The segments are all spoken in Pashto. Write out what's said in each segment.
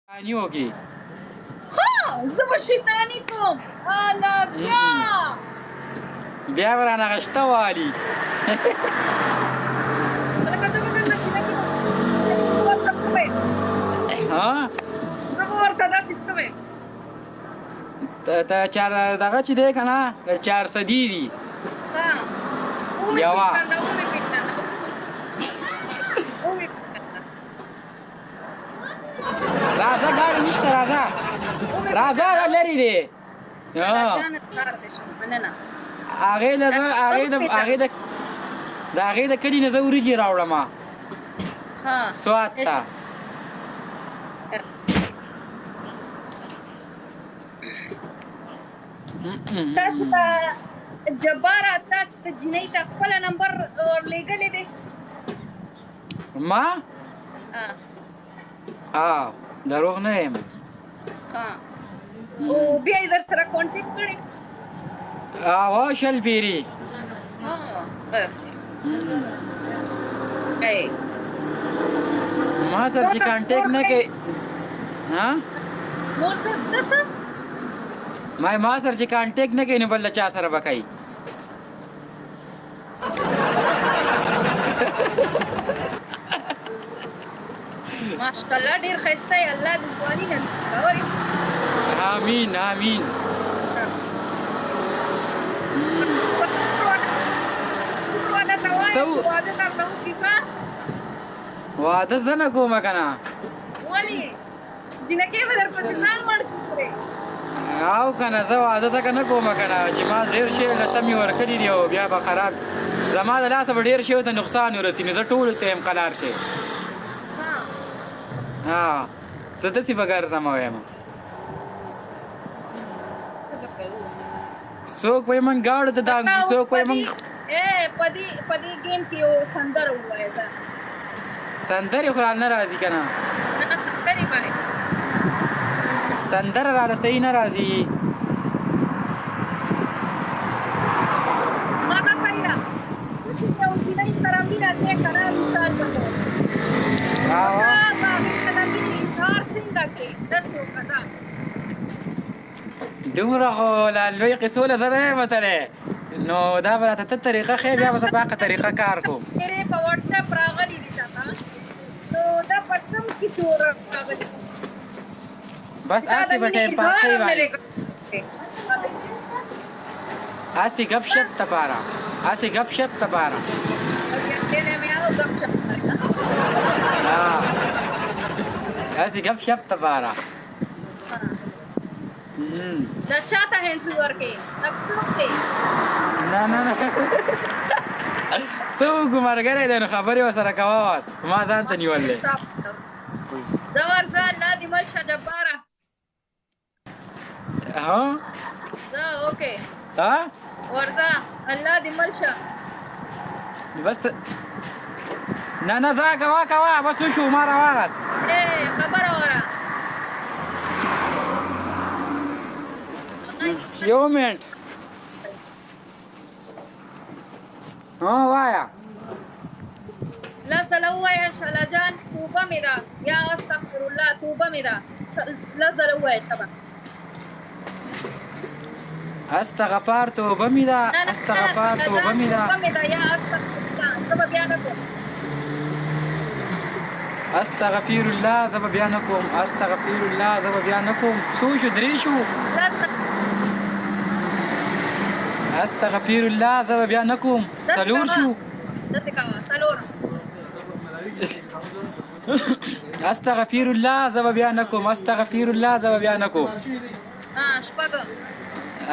شیطانی وکي. ها زه به شیطانی کوم الا بیا. بیا به رانه غشته والي. لکه زه به درته جینکې ورته څه وایم؟ ها زه به ورته داسې څه وایم؟ ته چار دغه چې دی که نه د چارسدي دي. ها ومې یوه. پېژنده، ومې پېژنده، ومې پېژنده. راځه ګاډی نشته، راځه راځه، دا لرې دی. هغې له زه هغې د هغې د د هغې د کلي نه زه وریجې راوړم سوات ته. تا چې ته جباره، تا چې ته جینۍ ته خپله نمبر ورلېږلی دی؟ ما ها دروغ نه یم. ها او بیا یې در سره کانټیکټ کړی؟ او شل پیری. ها ما سره چې کانټیکټ نه کوي. ها نور څه؟ ما سره چې کانټیکټ نه کوي نو بل چا سره به کوي؟ ماشاءالله ډیر ښایسته یې، الله دې ځواني نصیب کړه. اورې؟ آمین آمین. واده زه نه کومه که نه. ولې؟ جینکۍ به درپسې ځان مړ کړي. او که نه زه واده ځکه نه کومه که نه چې ما ډېر شی له تمې ورکړي دي او بیا به خراب زما د لاسه به ډېر شیو ته نقصان ورسي، نو زه ټولو ته یم قلار شي. ها زه داسې به ګرځم وایم څوک وایي موږ ګاډو ته دانګو، څوک وایي موږ. په دې په دې ګیم کې یو سندره ووایه. ځه سندرې خو نه راځي که نه. سندرې باندې سندره راله صحیح نه راځي. ما ته صحیح ده چې یو جینۍ سره مینه دی که نه، مثال په طور ته به هغې سره د مینې اظهار څنګه کوې؟ داسې وکړه ځه. دومره خو لا لوی قصو له زه نه یم وتلی، نو دا به راته ته طریقه ښیې، بیا به زه په هغه طریقه کار کوم. ډېرې په واټساپ راغلي دي تا ته، نو دا په کوم کیسو راغلي دي؟ بس هسې په ټایم پاسۍ باندې، هسې ګپ شپ دپاره، هسې ګپ شپ دپاره. هسې ګپ شپ دپاره. دا چاته انټري ورکې؟ دا څوک دی؟ نه نه نه، څوک ملګری دی نو خبرې ورسره کوه. واس ما ځان ته نیول دی. زه ورځه، الله دې مل شه جباره. ها زه اوکې. ها ورځه، الله دې مل شه. بس نه نه، ځه کوه کوه، بس وشو، ما راواغست. خبره وره. یو منټ. ها وایا. لس ځله ووایه شلا جان توبه مې ده، یا استغفر الله توبه مې ده. لس ځله ووایه شبه. استغفار توبه مې ده، استغفار توبه مې ده، توبه مې ده، یا استغفر الله زه به بیا نه کوم. استغفر الله زه به بیا نه کوم، استغفر الله زه به بیا نه کوم. څو شو؟ درې شو. استغفر الله زه به بیا نه کوم، څلور شو. داسې کوه، څلور. استغفر الله زه به بیا نه کوم، استغفر الله زه به بیا نه کوم. شپږ.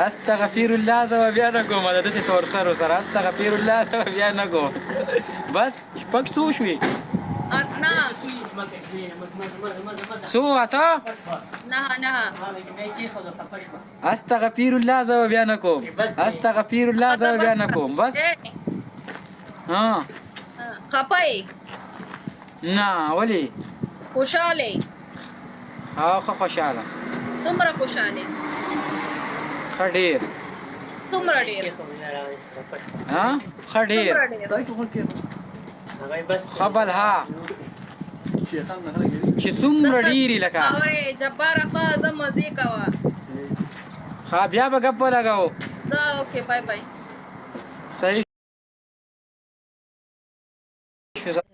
استغفر الله زه به بیا نه کوم، د داسې تور سرو سره استغفر الله زه به بیا نه کوم. بس شپږ. څو شوې؟ نه. څو؟ اته؟ نه نه. استغفر الله زه به بیا نه کوم، استغفر الله زه به بیا نه کوم. بس. ها خپه یې؟ نه، ولې؟ خوشاله یې؟ ها ښه خوشاله. څومره خوشاله؟ ښه ډېر. څومره ډېر؟ ها ښه ډېر. څومره ډېر؟ ښه بلها. چې څومره ډېرې لکه اورې جبار اخا زه مزې کوه. ها بیا به ګپ ولګاو. دا اوکې، بای بای. صحیح شو.